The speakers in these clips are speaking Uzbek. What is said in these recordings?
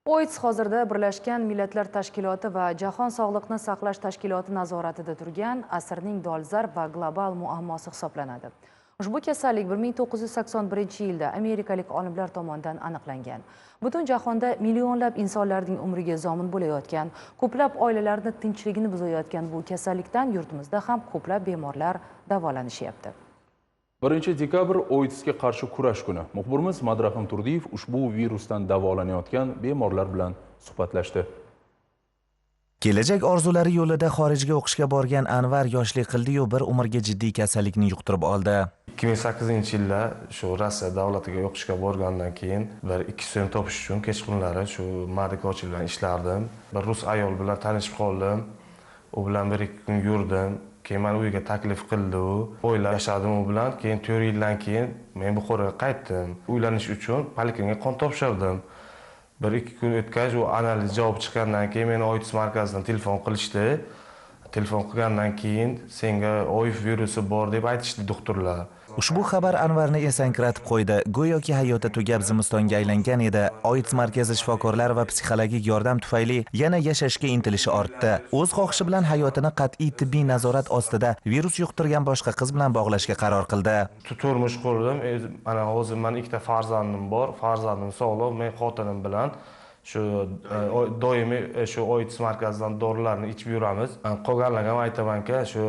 OITS hozirda Birlashgan Millatlar Tashkiloti va Jahon Sog'liqni saqlash tashkiloti nazoratida turgan asrning dolzarb va global muammosi hisoblanadi. Ushbu kasallik 1981-yilda amerikalik olimlar tomonidan aniqlangan. Butun jahonda millionlab insonlarning umriga zomin bo'layotgan, ko'plab oilalarning tinchligini buzayotgan bu kasallikdan yurtimizda ham ko'plab bemorlar davolanishyapti. 1 dekabr OITSga qarshi kurash kuni. Muxbirimiz Madrahim Turdiyev ushbu virusdan davolanayotgan bemorlar bilan suhbatlashdi. Kelajak orzulari yo'lida xorijga o'qishga borgan Anvar yoshlik qildi-yu bir umrga jiddiy kasallikni yuqtirib oldi. 2008-yilda shu Rossiya davlatiga o'qishga borgandan keyin bir 2 so'm topish uchun kechqurunlari shu mardikorchilik bilan ishlardim. Bir rus ayol bilan tanishib qoldim. U bilan 1-2 kun yurdim. Keyin meni uyga taklif qildi u. Oila yashadim u bilan. Keyin 4 yildan keyin men Buxoroga qaytdim. Uylanish uchun poliklinikaga qon topshirdim. 1-2 kun o'tgach, u analiz javob chiqqandan keyin meni OITS markazidan telefon qilishdi. Telefon qilgandan keyin senga OIV virusi bor deb aytishdi doktorlar. Ushbu xabar Anvarni esankiratib qo'ydi. Go'yoki hayoti tugab zimistonga aylangan edi. OITS markazi shifokorlar va psixologik yordam tufayli yana yashashga intilishi ortdi. O'z xohishi bilan hayotini qat'iy tibbiy nazorat ostida virus yuqtirgan boshqa qiz bilan bog'lashga qaror qildi. Turmush qurdim. Mana hozir meni ikkita farzandim bor. Farzandim sog'lom, men xotinim bilan shu doimiy shu OITS markazidan dorilarni ichib yuramiz. Qolganlarga ham aytamanki, shu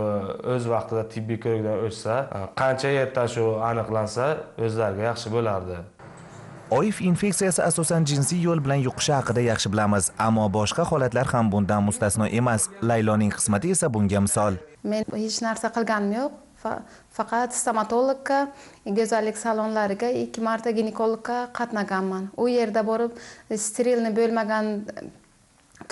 o'z vaqtida tibbiy ko'rikdan o'tsa, qancha erta shu aniqlansa, o'zlariga yaxshi bo'lardi. OIV infeksiyasi asosan jinsiy yo'l bilan yuqishi haqida yaxshi bilamiz, ammo boshqa holatlar ham bundan mustasno emas. Layloning qismati esa bunga misol. Men hech narsa qilganim yo'q. Faqat stomatologga, go'zallik salonlariga 2 marta ginekologga qatnaganman. U yerda borib sterilni bo'lmagan,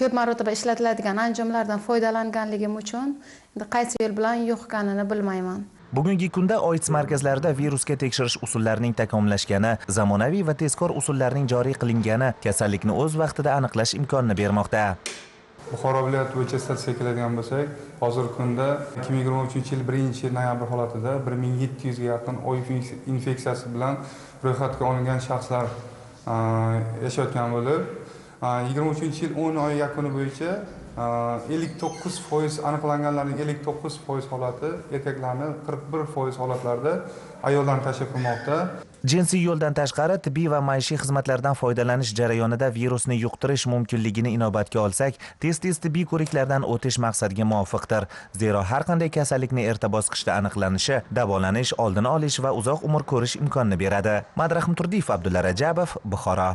ko'p marotaba ishlatiladigan anjomlardan foydalanganligim uchun endi qaysi yo'l bilan yuqqanini bilmayman. Bugungi kunda OITS markazlarida virusga tekshirish usullarining takomillashgani, zamonaviy va tezkor usullarning joriy qilingani kasallikni o'z vaqtida aniqlash imkonini bermoqda. Buxoro viloyati bo'yicha statistika keladigan bo'lsak, hozirgi kunda 2023-yil 1-noyabr holatida 1700 ga yaqin OIV infeksiyasi bilan ro'yxatga olingan shaxslar yashayotgan bo'lib, 23-yil 10 oy yakuni bo'yicha 59% aniqlanganlarning 59% holati erkaklarni, 41% holatlarda ayollarni tashkil qilmoqda. Jinsiy yo'ldan tashqari tibbiy va maishiy xizmatlardan foydalanish jarayonida virusni yuqtirish mumkinligini inobatga olsak, tez-tez tibbiy ko'riklardan o'tish maqsadga muvofiqdir. Zero har qanday kasallikni erta bosqichda aniqlanishi, davolanish, oldini olish va uzoq umr ko'rish imkonini beradi. Madrahim Turdiyev, Abdulla Rajabov, Buxoro.